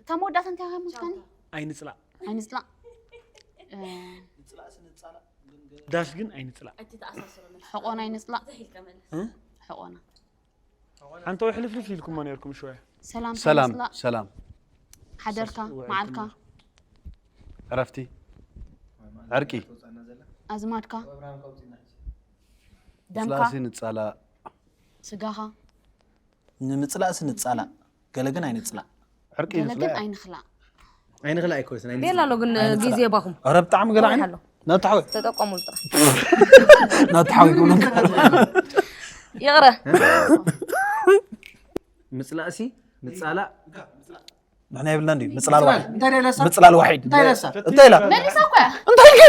እታ መወዳእታ እንታይ ከም ትካኒ? ኣይንጽላእ። ኣይንጽላእ። እ፣ ዳሽ ግን ኣይንጽላእ። ሕቆና ኣይንጽላእ። እ? ሕቆና። ሓንተው ሕልፍልፍ ኢልኩሞ ነርኩም ሽወያ። ሰላምታ ሰላም ንጽላእ። ሰላም። ሓደርካ ውዕል መዓልካ ክመ- ዕረፍቲ። ዕርቂ። ኣዝማድካ ደምካ ምጽላሲ ንጻላእ። ስጋኻ ንምጽላእሲ ንጻላእ ገለ ግን ኣይንጽላእ። ዕርቂ ገለ ግን ንጽላእ። ኣይንኽላእ። ኣይንኽላ ኣይኮይስ ናይ ቤላ ኣሎ ግን ግዜ ባኹም ኧረ ብጣዕሚ ገለ ኣይ ዓይነት ኣሎ ናታሓወይ ተጠቀሙሉ ጥራሕ ናታሓወይ ክብለካ ይቕረ ምጽላእሲ ምጻላእ ንሕና የብልና እንዲ ምጽላል ዋሒድ እንታይ ደለሳ ምጽላል ዋሒድ እንታይ ደለሳ እንታይ ኢላ መሊሳ እኮ እያ። እንታይ ኢልኪ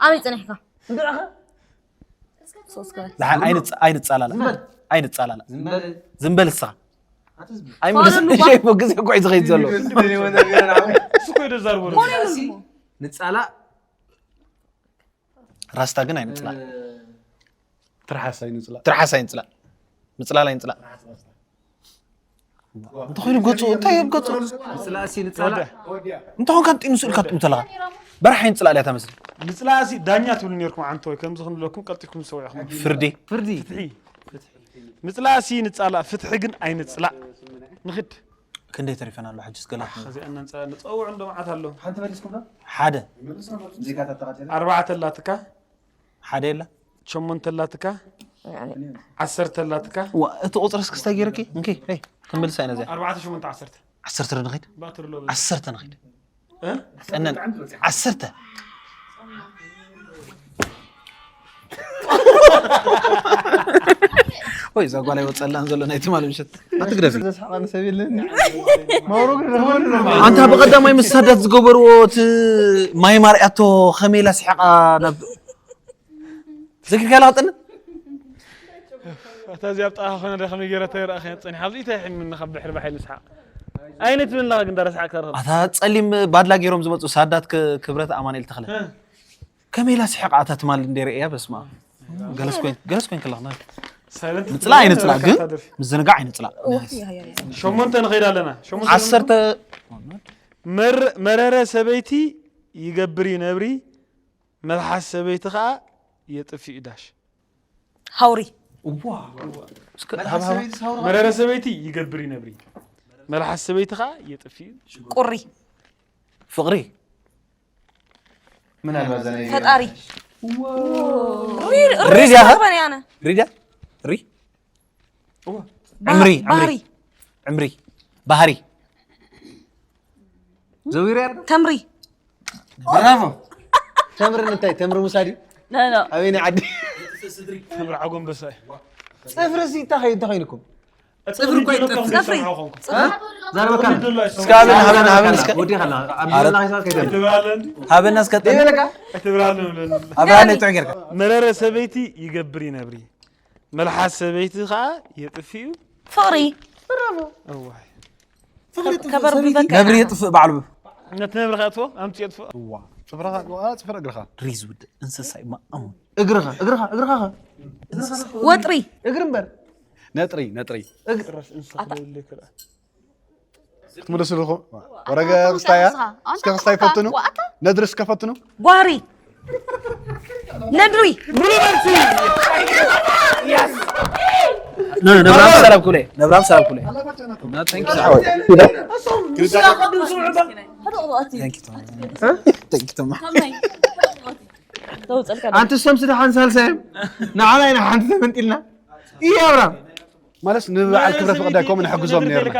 ኣበይ ጸኒሕካ ሶስት ገለ ደሓን ኣይንጽ- ኣይንጻላላ ኣይንጻላላ ዝምበል ዝም በል እስኻ ኣትዝም ኣይምልስ ሸይፎ ግዜ እኮ እዩ ዝኸይድ ዘሎ እሱ እኮ ይደዛርቦ ነው። ንጻላእ ራስታ ግን ኣይንጽላል ትርሓስ ኣይንጽላል ትርሓስ ኣይንጽላል ምጽላል ኣይንጽላል እንተኾይኑ ገጹ እንታይ እዮም ገጹ ምጽላእሲ ንጻላእ እንተኾን ካብ ጢኑ ስእልካ ትጥምተለኻ በራሕ ኣይንጽላል እያ ተመስል ምጽላእሲ ዳኛ ትብሉ ነርኩም ዓንተወይ ከምዚ ክንብለኩም ቀልጢፍኩም ዝሰውዕኹም ፍርዲ ፍርዲ ፍትሒ ምጽላእሲ ንጻላእ ፍትሒ ግን ኣይንጽላእ ንኽድ ክንደይ ተሪፈና ኣሎ ሕጅስ ገላት እዚኣ እናንጸላ ንጸውዕ እንዶ መዓት ኣሎ ሓንቲ መሊስኩም ዶ ሓደ ዜጋታት ተቓቲለ ኣርባዕተ ኣላትካ ሓደ የላ ሸሞንተ ኣላትካ ዓሰርተ ኣላትካ ዋ፣ እቲ ቁፅሪ እስክስታይ ገይረኪ እንኪ ይ ክንምልሳ ኢና እዚኣ ኣርባዕተ ሸሞንተ ዓሰርተ ዓሰርተ ዶ ንኸይድ ባትሪ ሎ ዓሰርተ ንኸይድ እ? ቀነን ዓሰርተ ወይ እዛ ጓል ኣይወፀላን ዘሎ ናይ ትማሊ ምሸት ኣትግደፊ ዘስሓቐኒ ሰብ የለን ኣንታ ብቐዳማይ ምስ ሳዳት ዝገበርዎ እቲ ማይ ማርያቶ ከመይ ኢላ ስሕቓ ናብ ዘኪርካ ኢላ ቀጥልን እታ እዚኣ ብጣዕሚ ኮነ ደ ከመይ ገይረታ ይረኣኸ ፀኒሓ ኣብዚ እንታይ ሕልምና ካብ ድሕሪ ባሕሪ ንስሓቕ ኣይነት ብልና ግን ዳረስሓቅ ተርኸብ ኣታ ፀሊም ባድላ ገይሮም ዝመፁ ሳዳት ክ- ክብረት ኣማኑኤል ተኽለ ከመይ ኢላ ስሕቓ ኣታ ትማል እንደ ርእያ በስማ ገለስ ኮይን ገለስ ኮይን ከለኽና ሳይለንት ምፅላ ኣይንፅላ ግን ምዝንጋዕ ኣይንፅላ ሸሞንተ ንኸይድ ኣለና ሸሞንተ ዓሰርተ መር- መረረ ሰበይቲ ይገብር ይነብሪ መልሓስ ሰበይቲ ከዓ የጥፊ እዩ ዳሽ ሃውሪ እስከ ሃብ ሃብ መረረ ሰበይቲ ይገብር ይነብሪ መልሓስ ሰበይቲ ከዓ የጥፊ እዩ ቁሪ ፍቕሪ ምናልባት ዘና ፈጣሪ ሪድ ያኸ በኒ ኣነ ሪድ ያ ሪ ዕምሪ ዕምሪ ባህሪ ዕምሪ ባህሪ ዘዊር ያር ተምሪ ብራቮ ተምሪ እንታይ ተምሪ ሙሳዲ ኖ ኖ ኣበይኒ ዓዲ ተምሪ ዓጎንበሳ እዩ ፅፍሪ ሲ እንታይ እንታይ ኮይንኩም ፅፍሪ እኮ ይጠፍእ ፅፍሪ ዛረበካ እስከ ሃበና ሃበና ሃበና እስከ ወዲኻ ኣረ- ከይደ ሃበና እስከ ይበለካ ኣይትብራለ ኣብርሃ ናይ ጥዑ ጌርካ መረረ ሰበይቲ ይገብር ይነብሪ መልሓስ ሰበይቲ ከዓ የጥፊ እዩ ፍቕሪ እዋይ ከበር ብበካ ነብሪ የጥፍእ ባዕሉ ነቲ ነብሪ ከጥፎ ኣምፅ የጥፎ እዋ ፅፍርኻ ፅፍሪ እግርኻ ሪዝ ውድ እንስሳ እዩ ማእሙ እግርኻ እግርኻ እግርኻ ወጥሪ እግሪ እምበር ነጥሪ ነጥሪ ጭራሽ እንስሳ ክደልለይ ክልኣ ክትምልሱ ኣለኹ ወረገ ክስታያ እስከ ክስታይ ፈትኑ ነድሪ እስከ ፈትኑ ጓሪ ነድሪ ነብራም ሰላም ኩለ ነብራም ሰላም ኩለ ኣንቲ ሰምሲ ደሓን ሳልሳዮም ንዓና ኢና ሓንቲ ተመንጢልና እዩ ኣብራም ማለት ንበዓል ክብረ ፍቕዳይ ከምኡ ንሕግዞም ነይርና።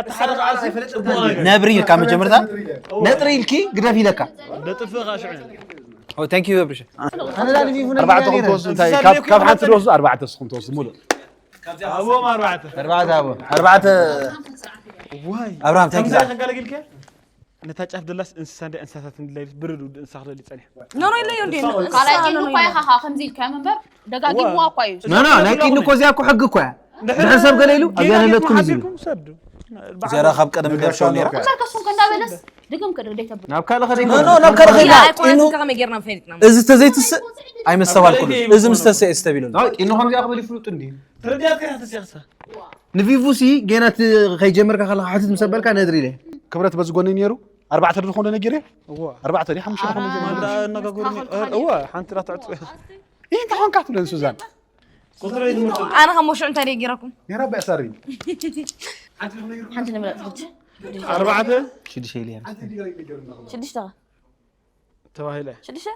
ነብሪ ኢልካ መጀመርታ ነጥሪ ኢልኪ ግደፍ ኢለካ። ደጥፍእኻ ሽዑ Oh, thank you ብርሽ። ኣርባዕተኹም ትወስዱ እንታይ ካብ ካብ ሓንቲ ትወስዱ ኣርባዕተ ንስኹም ትወስዱ ሙሉእ ኣብኦም ኣርባዕተ ኣርባዕተ ኣቦ ኣርባዕተ ዋይ ኣብርሃም thank you ከጋለግልከ ነታ ጫፍ ደላስ እንስሳ እንደ እንስሳታት እንድላይ ብርድ ውድ እንስሳ ክደሊ ጸኒሕ ኖኖ ኢለዮ እንዴ ካልኣይ ቂኑ እኳ ኢኻ ከምዚ ኢልካዮም እምበር ደጋጊምዋ እኳ እዩ ኖ ኖ ናይ ቂኑ እኮ እዚኣ እኮ ሕጊ እኮ እያ። ድሕር ሰብ ገለ ኢሉ ኣብዚኣ ዘለትኩም እዚ ኢሉ። ሰዱ እዚኣ ካብ ቀደም ደርሻው ነይራ። እምበር ከሱም ከእንዳበለስ ድግም ክድርደይ ተብል ናብ ካልእ ከደ ይኮና ናብ ካልእ ከይዳ ኣይኮነን ከመይ ጌርና ንፈልጥና እዚ ተዘይትስእ ኣይመስተባልኩሉ። እዚ ምስ ተሰኤ ዝተቢሉ ቂኑ ከምዚኣ ክብል ይፍሉጡ እንዲ ተረዲኣት ከ ተሲኽሳ ንቪቭ ሲ ጌና እቲ ከይጀመርካ ከለካ ሓትት ምስ ኣበልካ ነድሪ ኢለ። ክብረት በዚ ጎኒ ነይሩ ኣርባዕተ ድኾነ ነጊረ እዋ ኣርባዕተ ድዩ ሓሙሽተ ድኾነ ነጊረ ኣነጋገሩኒ እዋ ሓንቲ ዳ ትዕጽ ይህ እንታይ ኾንካ ትብለን ሱዛን ቁፅረይ ትምህርቲ ኣነ ካብ መሽዑ እንታይ ደይ ጌረኩም ነይራ በእሳሪ ሓንቲ ንምረጥ ሕጂ ኣርባዕተ ሽዱሽተ ኢለ ሽዱሽተ ተባሂለ ሽዱሽተ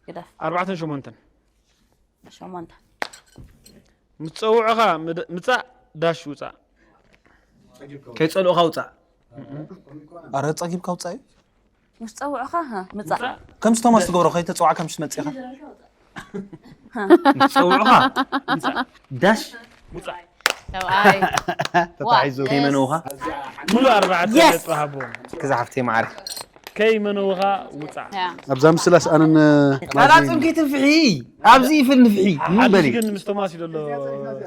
ግደፍ ኣርባዕተን ሸሞንተን ሸሞንተ ምስ ፀውዑኻ ምድ- ምፃእ ዳሽ ውፃእ ከይፀልኡኻ ውፃእ። ኣረ ፀጊብካ ውፃእ እዩ። ምስ ጸውዑኻ ሃ፣ ምጻእ ከምዚ ቶማስ ትገብሮ ከይተፀዋዕካ ምሽ መፂኻ ፀውዑኻ ዳሽ ሰብኣይ ተታሒዙ ከይመነውኻ ሙሉ ኣርባዕተ Yes! ነጥቢ ሃብዎም ክዛ ሓፍተይ ማዓር ከይመነውኻ ውፃእ ያ ኣብዛ ምስላስ ኣነን ቃላፅም ከይትንፍሒ ኣብዚ ይፍል ንፍሒ ምን በሊ ሓድሽ ግን ምስ ቶማስ እዩ ዘሎ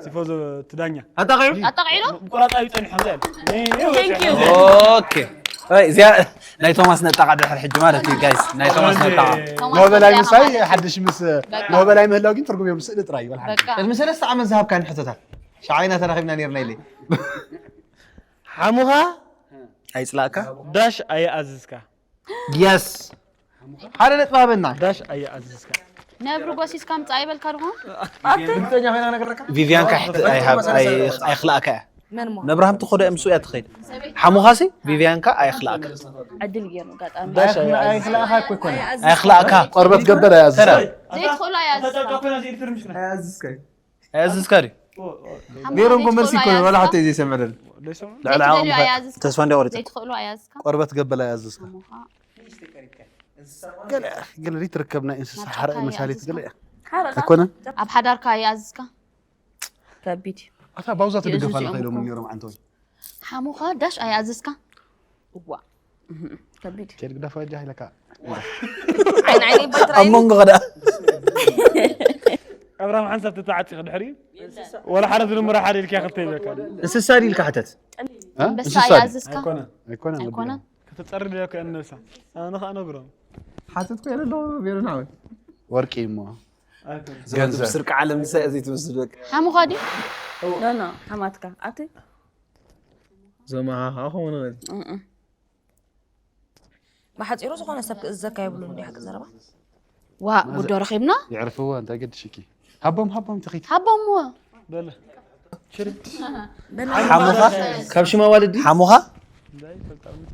ቲፎዞ ትዳኛ ኣጣቂዑ ኣጣቂዕዶ ብቆራፃ እዩ ፀኒሖም ዘል Thank you. ኦኬ እዚኣ ናይ ቶማስ ነጣቃ ድሕር ሕጂ ማለት እዩ ጋይስ ናይ ቶማስ ነጣቃ ሞበላይ ምሳይ ሓድሽ ምስ ሞበላይ ምህላው ግን ትርጉም እዮም ስእሊ ጥራይ ይበል ሓደ በቃ ቅድሚ ሰለስተ ዓመት ዝሃብካኒ ሕቶታት ሻዓይና ተራኺብና ነርና ኢለ ሓሙኻ ኣይፅላእካ ዳሽ ኣየኣዝዝካ የስ ሓደ ነጥቢ ሃበና ዳሽ ኣየኣዝዝካ ነብሪ ጎሲስካ ምጻእ ይበልካ ድኾን ቪቪያንካ ሕት ኣይሃብ ኣይ- ኣይኽላእካ እያ መን ሞ ነብርሃም ትኾዶ እምሱ እያ ትኸይድ ሓሙኻሲ ቪቪያንካ ኣይኽላእካ ዕድል ገይሩ ኣጋጣሚ ኣይኽላእካ እኮ ይኮነ ኣይኽላእካ ቆርበት ገበል ኣያዝ ተረ ዘይትኽእሎ ኣያ ዝስካ ኣያዝዝካ ድዩ ገይሮም እኮ መልሲ ይኮነ ዋላ ሓተ ዘይሰምዕለን ልዕሊ ዓቕምካ ኣያ ዝስካ ተስፋ እንዲቆሪፀ ዘይትኽእሎ ኣያ ዝስካ ቆርበት ገበል ኣያዝዝካ ገለ ገለ ትርከብ ናይ እንስሳ ሓረእ መሳሊት ገለ እያ ኣይኮነን ኣብ ሓዳርካ ኣያ ዝስካ ከቢድ እዩ ኣታ ባውዛ ትድገፋ ኣለኻ ኢሎም ነይሮም ዓንተወይ ሓሙኻ ዳሽ ኣያ ዝስካ እዋ ከቢድ ኬድ ግዳፋ ጃ ኢለካ ዓይን ዓይን ይባይ ኣብ መንጎ ከዳ ኣብርሃም ሓንሳብ ተተዓፂ ክድሕሪ ወላ ሓደ ዝልምራ ሓደ ኢልካ ክልተ ይበካ እንስሳ ድዩ ኢልካ ሕተት ኣንበሳ ኣያ ዝስካ ኣይኮነ ኣይኮነን ኣይኮነን ከተፀሪ ዶ ከ እነሳ ኣነ ከዓ ነግሮም ሓተት ኮ የለሎ ቤሩ ናወ ወርቂ እሞ ኣይኮነ ገንዘብ ስርቂ ዓለም ንሳ እያ ዘይትመስል በቃ ሓሙኻ ድዩ ኖ ኖ ሓማትካ ኣቲ ዘመሃሃ ኾነ ብሓፂሩ ዝኾነ ሰብ ክእዘካ የብሉ እንዲ ሓቂ ዘረባ ዋ ጉዶ ረኺብና የዕርፍዎ እንታይ ገድሽኪ ሃቦም ሃቦም ተኺት ሃቦምዎ በለ ሓሙኻ ካብ ሽማ ዋልዲ ሓሙኻ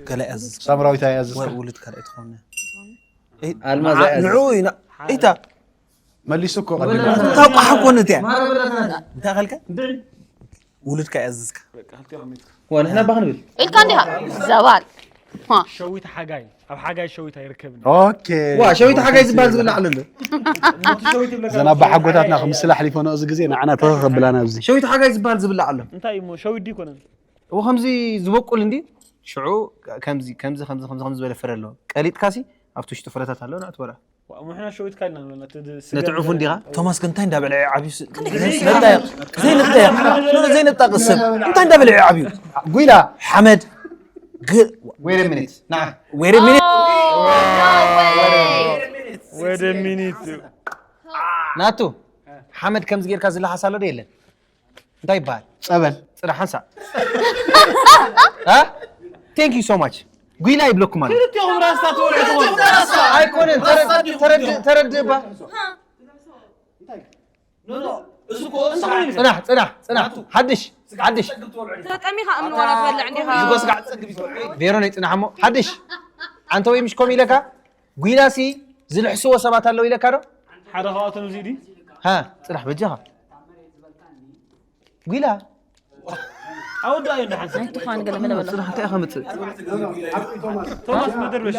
ገለ ያዝዝ ሳምራዊት ኣያዝዝካ ውሉድ ካልኣይ ትኾነ ኣልማዝ ኣያዝዝ ንዑ ኢና ኢታ መሊሱ እኮ ካብ ቋሓ ኮነት እያ እንታይ ካልካ ውሉድካ ያዝዝካ ንሕና ባክ ንብል ኢልካ እንዲኻ ዘባል ሸዊት ሓጋይ ኣብ ሓጋይ ሸዊት ኣይርከብን ኦኬ ዋ ሸዊት ሓጋይ ዝበሃል ዝብላዕ ኣሎ ዘናባ ሓጎታትና ክምስላ ኣሕሊፎ ነዚ ግዜ ንዓና ተኸኸብላና ኣብዚ ሸዊት ሓጋይ ዝበሃል ዝብላዕ ኣሎ እንታይ እሞ ሸዊት ድዩ ይኮነን እዎ ከምዚ ዝበቁል እንዲ ሽዑ ከምዚ ከምዚ ከምዚ ከምዚ ከምዚ ዝበለ ፍረ ኣለዎ ቀሊጥካሲ ኣብቲ ውሽጢ ፍረታት ኣለዎ ንኣትበላ ምሕና ሸዊት ካልና ንበልና ነቲ ዕፉ እንዲኻ ቶማስ ግን እንታይ እንዳበልዐ ዓብዩ ዘይንጠየቕ ዘይንጠየቕ ዘይንጣቕስ ሰብ እንታይ እንዳበልዐ ዓብዩ ጉይላ ሓመድ ወይረ ሚኒት ንዓ ወይረ ሚኒት ወደ ሚኒት ናቱ ሓመድ ከምዚ ጌርካ ዝለሓስ ኣሎ ዶ የለን እንታይ ይበሃል ፀበል ፅናሕ ሓንሳእ thank you so much ጉይላ ይብለኩም ኣሎ ክልቲኦም ራስታ ትበልዑ ትኾኑ ኣይኮነን ተረድእ ባ እዚ እኮ ፅናሕ ፅናሕ ፅናሕ ሓድሽ ሓድሽ ተጠሚኻ እምኒ ዋላ ትበልዕ እንዲኻ ዝጎስጋዕ ቬሮን ይፅናሕ እሞ ሓድሽ ኣንተ ወይ ምሽ ኮም ኢለካ ጉይላሲ ዝልሕስዎ ሰባት ኣለዉ ኢለካ ዶ ሓደ ካብኣቶም እዚ ድዩ ሃ ፅናሕ በጃኻ ጉይላ ኣወዳእዮ እንዳ ሓንሳብ። ኣይትዃን ገለ መለ በሎ። ስራሕ እንታይ ኢኻ ምፅእ? ቶማስ መደርበሽ።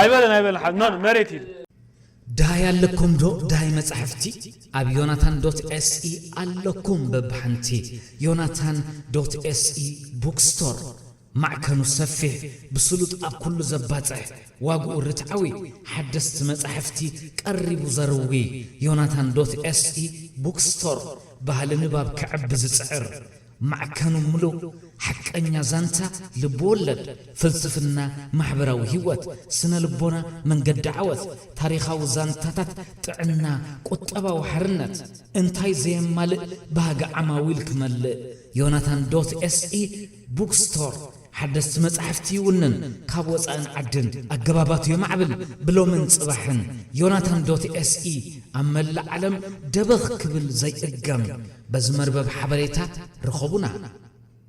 ኣይበለን ኣይበለን። ሓ- ኖ መሬት እዩ። ዳይ ኣለኩም ዶ ዳይ መጻሕፍቲ? ኣብ ዮናታን ዶት ኤስኢ ኣለኩም በብሓንቲ። ዮናታን ዶት ኤስኢ ቡክስቶር፣ ማዕከኑ ሰፊሕ፣ ብስሉጥ ኣብ ኩሉ ዘባጽሕ፣ ዋግኡ ርትዓዊ፣ ሓደስቲ መጻሕፍቲ ቀሪቡ ዘርዊ። ዮናታን ዶት ኤስኢ ቡክስቶር፣ ባህሊ ንባብ ክዕቢ ዝጽዕር። ማዕከኑ ምሉእ ሓቀኛ ዛንታ፣ ልብ ወለድ፣ ፍልስፍና፣ ማሕበራዊ ህይወት፣ ስነ ልቦና፣ መንገዲ ዓወት፣ ታሪኻዊ ዛንታታት ጥዕና፣ ቁጠባዊ ሓርነት፣ እንታይ ዘየማልእ ባህጊ ዓማዊል ክመልእ። ዮናታን ዶት ኤስኢ ቡክስቶር ሓደስቲ መጻሕፍቲ ይውንን፣ ካብ ወጻእን ዓድን ኣገባባቱ የማዕብል፣ ብሎምን ጽባሕን። ዮናታን ዶት ኤስኢ ኣብ መላእ ዓለም ደበኽ ክብል ዘይእገም። በዚ መርበብ ሓበሬታ ርኸቡና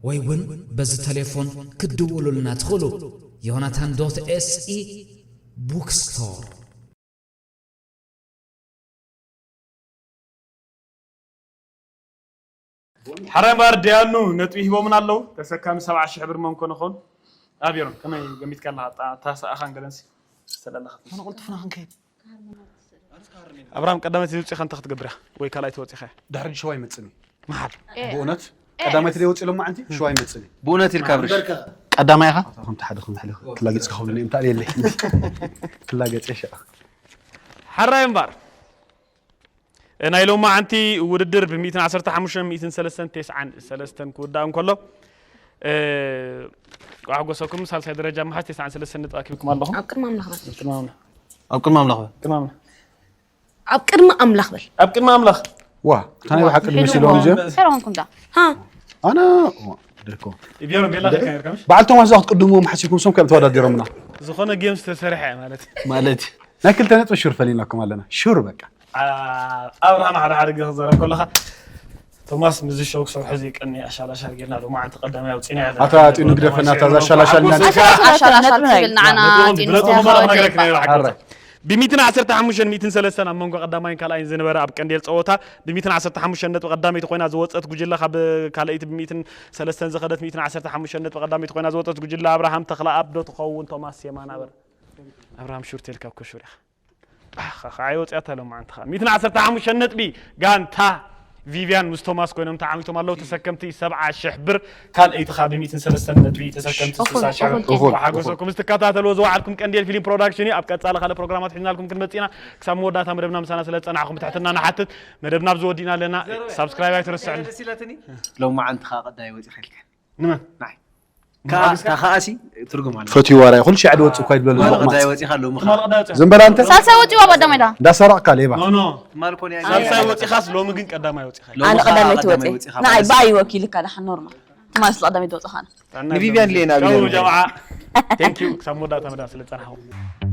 ወይ እውን በዚ ተሌፎን ክትድውሉልና ትኽእሉ። ዮናታን ዶት ኤስኢ ቡክስቶር። ሓራይ እምበኣር ደያኑ ነጥቢ ሂቦምና ኣለዉ። ተሰካሚ ሰብዓ ሽሕ ብር መን ኮን ይኸውን? ኣብየሮን ከመይ ገሚትካ ኣለኻ? እታ ሰኣኻን ገለንሲ ዝተላለኸት። ኣነ ቅልጥፍና ክንከይድ። ኣብርሃም ቀዳመይቲ ውፅኢኻ እንታይ ክትገብር ኢኻ? ወይ ካልኣይቲ ወፂኻ? ድሕሪ ሸዋ ይመፅኒ። መሓል። ብእውነት ቀዳማይቲ ደይ ወፅእ ሎማዓንቲ ሸዋ ይመፅኒ። ብእውነት ኢልካ ብርሽ። ቀዳማይ ኢኻ? ከምቲ ሓደ ከም ሕለ ክላገፅ ከብሉ እዮም ታልየለ ክላገፅ ሸ ሓራይ እምባር ናይ ሎማዓንቲ ውድድር ብ ሚእትን ዓሰርተ ሓሙሽተን ሚእትን ሰለስተን ቴስዓን ሰለስተን ክውዳእ እንከሎ ኣሕጎሰኩም ሳልሳይ ደረጃ መሓዝ ቴስዓን ሰለስተን ነጥቢ ኣኪብኩም ኣለኹም። ኣብ ቅድሚ ኣምላኽ በል። ቅድሚ ኣምላኽ። ኣብ ቅድሚ ኣምላኽ። ቅድሚ ኣምላኽ። ኣብ ቅድሚ ኣምላኽ በል። ኣብ ቅድሚ ኣምላኽ። ዋ እንታይ ናይ ብሓቂ ድምስ ኢሎም እዚኦም? እንታይ ረኾንኩም ዳ? ሃ? ኣነ ድርኮ ኢብዮሮ ቤላ ከካየር ከምሽ በዓል ቶማስ ዛ ክትቅድምዎም ሓሲብኩም ሶም ከም ተወዳዲሮምና። ዝኾነ ጌም ዝተሰርሐ ማለት እዩ። ማለት ናይ ክልተ ነጥቢ ሹር ፈሊናኩም ኣለና። ሹር በቃ። ኣብርሃም ሓደ ሓደ ግዜ ክዘረብ ከለኻ ቶማስ ምዚ ሾው ክሰርሖ ዘይቀኒ ኣሻላሻል ጌርና ሎማዓንቲ ቀዳማይ ኣውፂና ያለ ኣታ ኣጥኡ ንግደፈና እታ ዛሻላሻልና ኣሻላሻል ትብል ንዓና ብሚትን ዓሰርተ ሓሙሽተን ሚትን ሰለስተን ኣብ መንጎ ቀዳማይን ካልኣይን ዝነበረ ኣብ ቀንዴል ፀወታ ብሚትን ዓሰርተ ሓሙሽተን ነጥቢ ቀዳመይቲ ኮይና ዝወፀት ጉጅለ ካብ ካልኣይቲ ብሚትን ሰለስተን ዝኸደት ሚትን ዓሰርተ ሓሙሽተን ነጥቢ ቀዳመይቲ ኮይና ዝወፀት ጉጅለ ኣብርሃም ተኽለኣብ ዶ ትኸውን? ቶማስ የማን ኣበር ኣብርሃም ሹር ቴልካ ኮሹር ኢኻ። ከዓይ ወፅያታ ሎም ዓንትኻ ሚትን ዓሰርተ ሓሙሽተ ነጥቢ ጋንታ ቪቪያን ምስ ቶማስ ኮይኖም ተዓሚቶም ኣለዉ። ተሰከምቲ ሰብዓ ሽሕ ብር ካልኣይቲ ኻ ብሚትን ሰለስተን ነጥቢ ተሰከምቲ ስሳ ሽሕ ብር ሓጎሰኩም ዝተከታተልዎ ዝወዓልኩም ቀንዴል ፊልም ፕሮዳክሽን እዩ። ኣብ ቀፃሊ ካልእ ፕሮግራማት ሒዝናልኩም ክንመፅእ ኢና። ክሳብ መወዳእታ መደብና ምሳና ስለ ዝፀናሕኩም ብትሕትና ንሓትት። መደብና ኣብዚ ወዲእና ኣለና። ሳብስክራይብ ኣይትረስዕን። ሎማዓንቲ ኸዓ ቀዳይ ወፂኻ ኢልካ ንመን ንዓይ ከዓሲ ትርጉም ኣሎ ፈትዩ ዋራይ ኩሉ ሻዕ ድወፅእ እኳ ይብለሉ ትማሊ ሎቕማፅ ቀዳይ ወፂኻ ሎሚ ኸዓ ትማል ቀዳይ ወፂኻ ዝንበራ እንተ ሳልሳይ ወፂዋ ቀዳማይ ዳ እንዳሰረቕካ ሌባ ኖ ኖ ትማል ኮነ ሳልሳይ ወፂኻስ ሎሚ ግን ቀዳማይ ወፂኻ ሎሚ ኣነ ኸዓ ቀዳመይቲ ቀዳማይ ወፂ ወፂኻ ንዓይ ማለት ብኣይ ወኪል እካ ደሓን ኖርማል ትማል ስለ ቀዳመይቲ ወፅኻና ንቪቪያን ሌና ቻው ቪቪያን ጀምዓ ቴንክ ዩ ክሳብ መወዳእታ መዳን ስለ ዝፀናሕኹም